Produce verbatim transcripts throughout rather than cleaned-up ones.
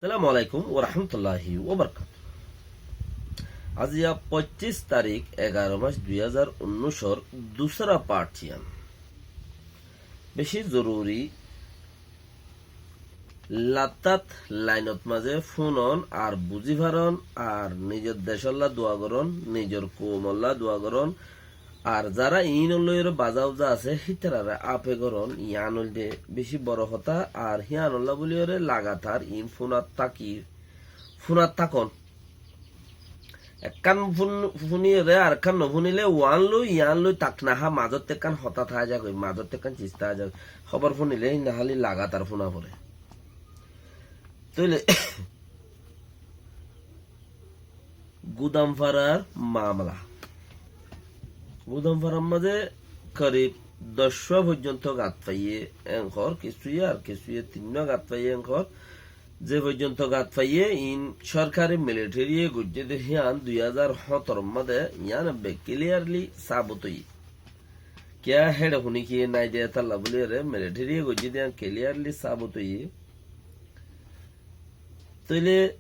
Assalamu alaikum wa rahmatullahi wa barakatuh. Aijja foñcic tarík, egaró mac, dui házar unnúicor dusra part yián. Beci zoruri. Lattát lainot mazé fúnon ar buzí faron ar nizor decólla dua goron, nizor koumolla dua goron, ar zará iín loiyóre bazá-uzá asé, hítararé afe goron, yián óilde beci boro hotá, ar híanolla bóliyoré lagatar iín fúnat táki, fúnat tákon. Ekkán fún-, fúniyoré arekkán nofúnile uán loi, yián loi tak nahá, mazótte ekkán hotá táizagói, mazótte ekkán sis táizagói. Hóbor fúnile híin háli lagatar fúna foré. Tóile Gudamfarar mamala. Gudamfarar mazé korib doc fua foijjonto gat faiyé, en hoór kissúye ar kissúye tin fua gat faiyé, en hoór. Ze foijjonto gat faiyé, iín sorkari militariye goijjé dé hían dui házar hóñtoror mazé, yián be clearly sabut óiye. Kiyá héçe fúni kiyé nái dé, hétalla bóliyoré militariye goijjé dé hían clearly sabut óiye. Tóile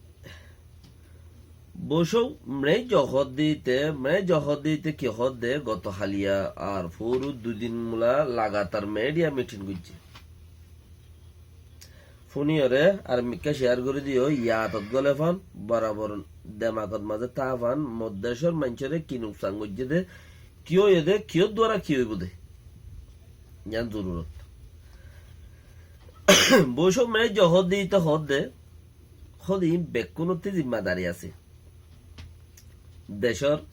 Bocóu mreí johót diíte, mreí johót diíte ki hoódde, goto haliya ar fóoru dui din mula lagatar media mitin goijjé. Fúniyoré ar mikká ciyar gorí diyó, yaatot góle fán, borabor demakot mazé táa fán, mor decór maincóre ki nuksan goijjé dé, ki óiye dé, kiyór duara ki óibo dé. Yián zorurot. Bocóu mreí johót diíte hoódde, hóde iín bekkúnottí zimmadari asé. Decór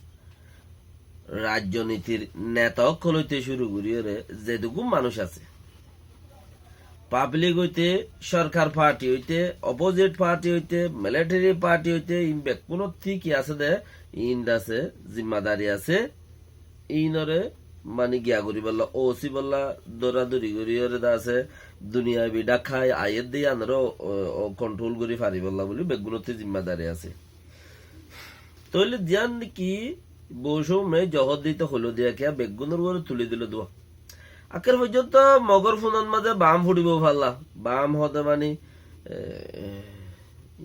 rajjonitir neta ókkol óite cúru goríyoré zedugún manúic asé, pablik óite, sorkar parti óite, opozit parti óite, militari parti óite, iín bekkúnottí ki asé dé, iín dase zimmadari asé. Iínoré mani giya goríbolla, ósibolla, dóradóri goríyoré dase, duniyabi dhákka aiyédde yíanoré o, o, o, kontrol gorí faribólla bóli beggúnottí zimmadari asé. Tóile ziyán néki Bocóu mreí johót diíte hoiló dé yá kiyá beggúnor uore tulí dilo dé wá. Akér foijjonto Mogór funot mazé bam fuçibóu falla, bam hoóde mani, e, e,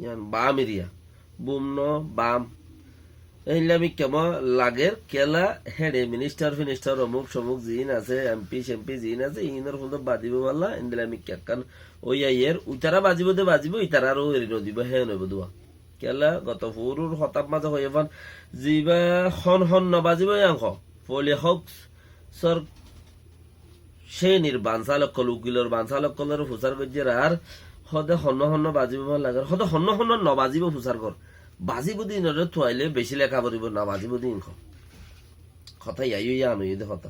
yián bam eriya. Bum no, bam. Éilla mikká mo lager, kiyólla héçe ministar finistar omuk somuk ziín asé, empi sempi ziín asé, iínor fúnot bazibóu falla, endilla mikká ekkán ói aiyér, uitará bazibóu dé bazibóu, itará aró eri nodibóu, héen óibou dé wá. Kiyólla goto fóorur hotár mazé hoiyé fán, zibá hon hon nobazibóu yián hoó, foli hók sor Céinir bansál ókkol, ukilor bansál ókkolóre fusár goijjé ar hóde honnúa honnúa bazibóu fán lager, hóde honnúa honnúa nobazibóu fusár gor. Bazibóu dé iínoré tuailé bicí leká foribóu, nobazibóu dé iín hoó. Hotá yían óiye dé hotá.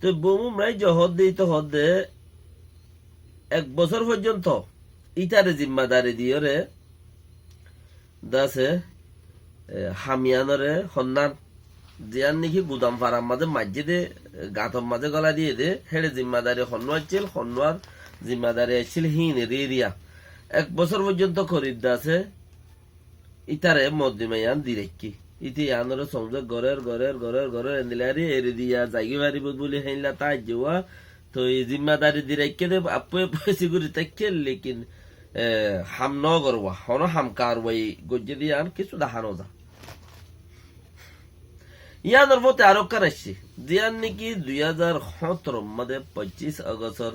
Toi Bocóu mreí johót diíte hoódde ek bosór foijjonto ítare zimmadari diyoré dase, e, ham yíanoré honnán, ziyán néki Gudamfarar mazé maijjé dé, e, gator mazé gólai diyé dé, héçe zimmadari honnúa accíl, honnúar zimmadari accíl híin eri eriya. Ek bosór foijjonto korib dase, ítare moddima yían di raikké. Íte yíanoré somzok gorér, gorér, gorér, gorér, endilla eri eri diya zaigói faribóu bóli héinla táijje wá. Toi zimmadari di raikké dé, appuye poisí gorí táikke, lekin, e, ham nogor wá, honó ham karwai goijjé dé yían kissú dahá noza. Yíanor fóte arókkan aiccé, ziyán néki dui házar hóñtoror mazé foñcic Ogostor,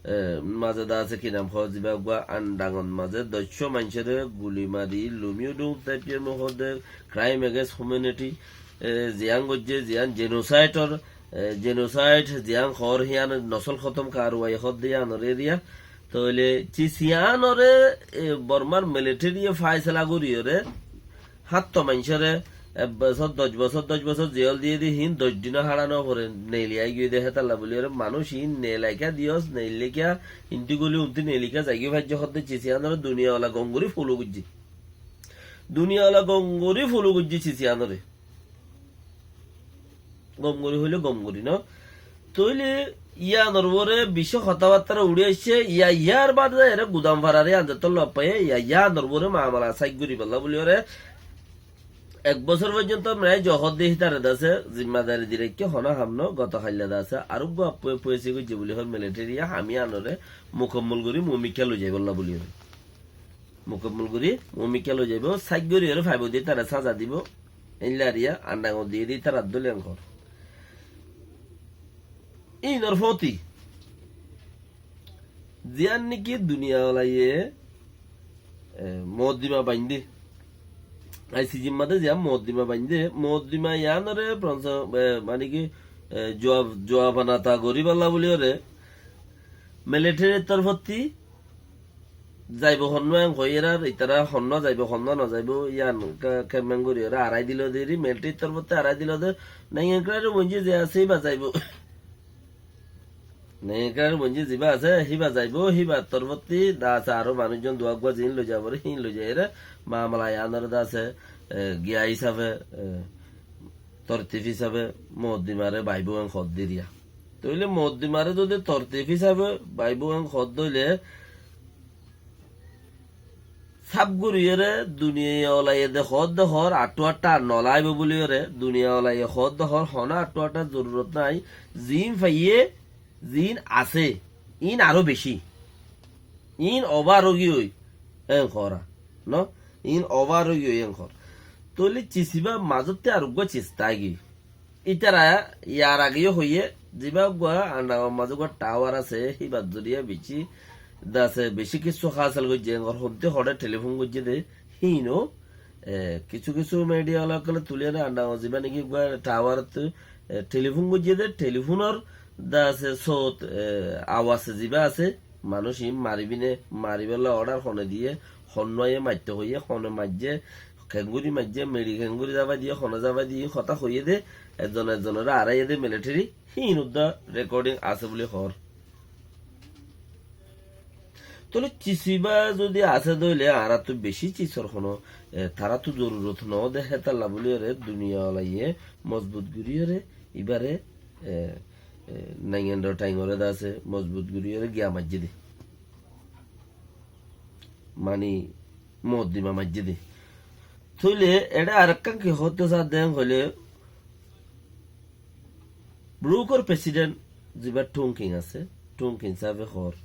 e, mazé dase ki nam hoó, zibá uggúa Andangot mazé doc cót maincóre guli mari, lumi udung, taipiye muhódde, crime against humanity, e, ziyán goijjé, ziyán genocide or, e, genocide, ziyán hoór híyan nosol hótom karwai hoódde yíanor eriya. Tóile cis yíanoré, e, Bormar militariye fáisela goríyoré, háñtto maincóre ek bosór, doc bosór, doc bosór zeól diyé dé híin doc dinó háça noforé, neeli aigiyói dé hétalla bóliyoré manúic híin neelaiká diyós, neilliká, inti goli unti neeliká zaigói faijjé hoódde cis yíanoré duniyawala gom gorí folo goijjé. Duniyawala gom gorí folo goijjé cis yíanoré. Gom gorí hoilé gom gorí no. Tóile yíanor uore bicí hotábattára uçí aiccé, yá, yár baade eré Gudamfarar yían zettót lof faiyé, yá, yíanor uore mamala sáit goríbolla bóliyoré ek bosór foijjonto mreí johót di hítare dase zimmadari di raikké, honó ham no, goto hailla dase arógguá appuye poisí goijjé bóli hoór militariye ham yíanoré mukammol gorí mumikká loi zaibolla bóliyoré. mukammol gorí, muúmikká loi zaibou, sáit gorí óre faibou de ítara sáza dibou, éilla ariya, andaŋo diyé de ítara dóile enkor. Ínor fóti, ziyán niki duniya olaye, e, moddima baindé. Ai si zimmadé ziyán moddima baindé, moddima yánore pronsa, e, mani ki, e, juab, juabanata goríballa buli óre, militerir torfottí zaibou honnúa en hoiyérar, ítara honnúa zaibou, honnúa nozaibou, yían ke-, kemmen gorí óre arai dilo de eri, militerir torfottí arai dilo de, Naingan Krai Roboinji ze asé, íba zaibou. Naingan Krai Roboinji ziba asé, híba zaibou, híbar torfottí de asé aró manúic zon duwa uggúa ziín loi zaibou, híin loi zaiyóre, mamala yíanor de asé, e, giya hísafe, e, tortib hísafe moddimare baibou en hoódde eriya. Tóile moddimare zodi tortib hísafe baibou en hoódde óile, sáf goríyore duniya olaye de hoódde hoór, añttú añttá ar nolaibou buliyore duniya olaye hoódde hoór, honó añttú añttar zorurot nái, ziín faiyé, ziín asé, iín aró bicí. Iín obar ógiyoi en hoóra, no? Iín obar ógiyoi en hoór. Tóile cisiba mazótte ar uggúa cis táigiyoi. Ítara yar age yó hoiyé, ziba uggúa andaŋor mazé uggúa tawar asé, híbar zoriya bicí de asé, bicí kissú hásil goijjé, engor hontí hoçé telifún goijjé dé, híin ó, e, kissú kissú midiya ola ókkole tuliyóre andaŋor ziba niki uggúa tawar ottu, e, telifún goijjé dé, telifúnor de asé sóot, e, awaz ziba asé, manúic iín maribí né, maribálla ordar hone diyé, honnúaye maitto hoiyé, hone maijjé, keéngorí maijjé, meçi keéngorí zafai diyé, hone zafai diyé, iín hotá hoiyé dé, ezzone ezzonoré araiyé dé militeri, híin uddá rekoding asé buli hoór. Tóile cisiba zodi asé dóile añáráttu bicí cisor honó, e, taráttu zorurot noó dé, hétalla buliyóre duniya olaye mozbut goríyore ibáre, e, e, Naingan Krai Roboingore de asé mozbut goríyore giya maijjé dé. Mani, moddima maijjé dé. Tóile eçé arekkán ki hoóito saádde hoilé, Brukor president ziba Tung King asé, Tung King sáfe hoór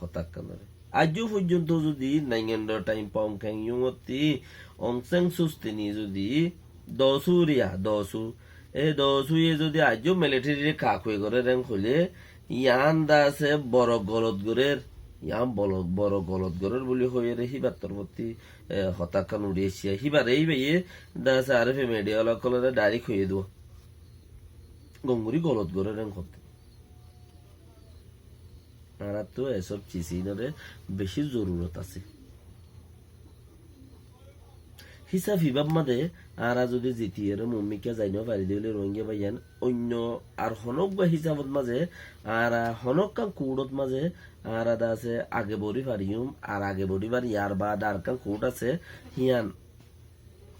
hotákkanore. Aijjó foijjonto zodi Naingan Krai Roboing, Pom Keng Yung ottí Aung San Suu Kyi ni zodi dosu riya, dosu, e dosuye zodi aijjó militerire kakue gorér en hoilé, yián de asé boro golot gorér, yián bolo-, boro golot gorér buli hoiyóre híbar torfottí, e, hotákkan uri aiccé. Híbare íbaye de asé arefe midiya ola ókkolore dairek hoiyé dé. Gom gorí golot gorér en hoódde. Añáráttu esób cis iínoré bicí zorurot asé. Hísab hibab mazé añára zodi zitiyóre muúmikká zai nofarí dé óile Rohingya báiyain, oinno ar honó uggúa hísabot mazé añára honókkán kuthót mazé añára de asé age borí fariyúm, ar age borí fariyúm, yar baade arekkán kuth asé, híyan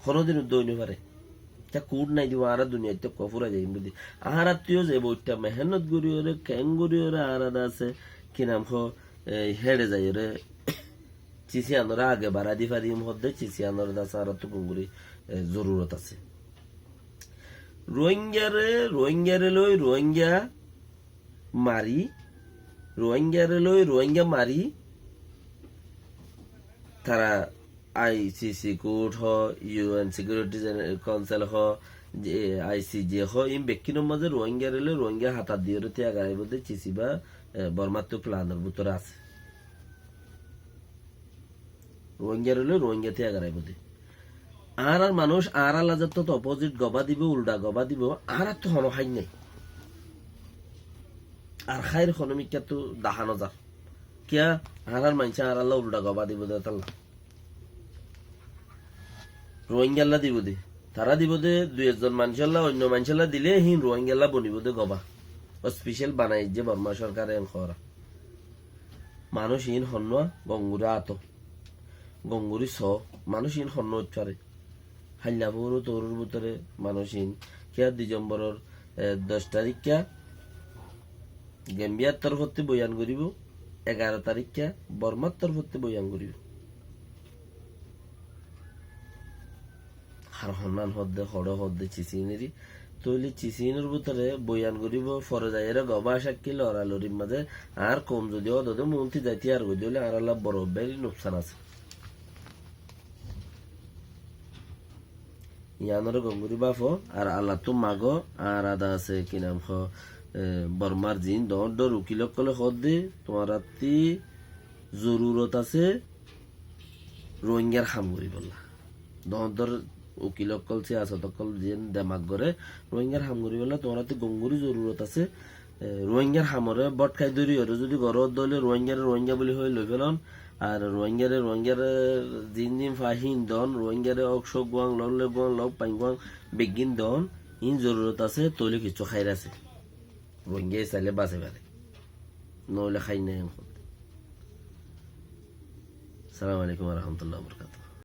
honódin uddá ói nofaré. Te kuth nái dé añára duniyaittú kofúra zaiyum buli. Añárattú yó ze boitta mehénnot goríyore, keén goríyore añára de asé, ki nam hoó, e, héçe zaiyóre, cis iánoré age barái di fariyum hoódde, cis iánor de asé añáráttu gom gorí, e, zorurot asé. Rohingyare, Rohingyare loi Rohingya mari, Rohingyare loi Rohingya mari, tara I C C kuth hoó, U N Security Gen-, Council hoó, je I C J hoó, iín bekkúnor mazé Rohingyare loi Rohingya hátat diyóre tíya garaibóu dé cisiba, e, Bormáttu planor bútore asé. Rohingyare loi Rohingya tíya garaibóu dé. Añárar manúic añárálla zettó opposite gobá dibou, uldha gobá dibou, añáráttu honó háir nái. Ar háir honó mikkáttu dahá nozar. Kiyá? Añárar maincé añárálla uldha gobá dibou dé tálla. Rohingyalla dibou dé. Tará dibou dé, dui ezzon maincólla, oinno maincólla dilé híin Rohingyalla bonibóu dé gobá. Ó special banaiyé Borma sorkare en hoóra. Manúic iín honnúa gom gorí ato. Gom gorí soó, manúic iín honnúa óit faré. Háilla fóoru toóror bútore manúic iín kiyá Disembóror, e, doc taríkka Gembiyar torfótti boyan goríbou, egaró taríkka Bormár torfótti boyan goríbou. Har honnán hoódde, hoçé hoódde cis iínoré. Tóile cis iínor bútore boyan goríbou, fore zaiyóre gobá cákki loralorir mazé añár koum zodi ódode muúnti zaití ar goijjé óile añárálla boro beri nuksan asé. Iánoré gom gorí báfo, ar Allattú mago, ar ada asé, ki nam hoó, e, Bormár ziín doóñr doóñr ukil ókkole hoódde, tuáñrattí zorurot asé Ruáingar ham goríbolla. Doóñr doóñr ukil ókkol, siyasot ókkol ziín demak goré, Ruáingar ham goríbolla tuáñrattí gom gorí zorurot asé. E, Ruáingar hamoré bótkai dóri oré zudi goró dóile Ruáingaré Ruáinga buli hoi loi felon, ar Ruáingaré Ruáingaré ziín ziín fa híin don, Ruáingaré ók cók guán lok le guán lok pain guán beggín don, iín zorurot asé, tóile kiccú háir asé. Ruáinga sailé basai fare. Noóile háir nái en hoódde. Assalamu alaikum wa rahmatullahi wa barakatuhu.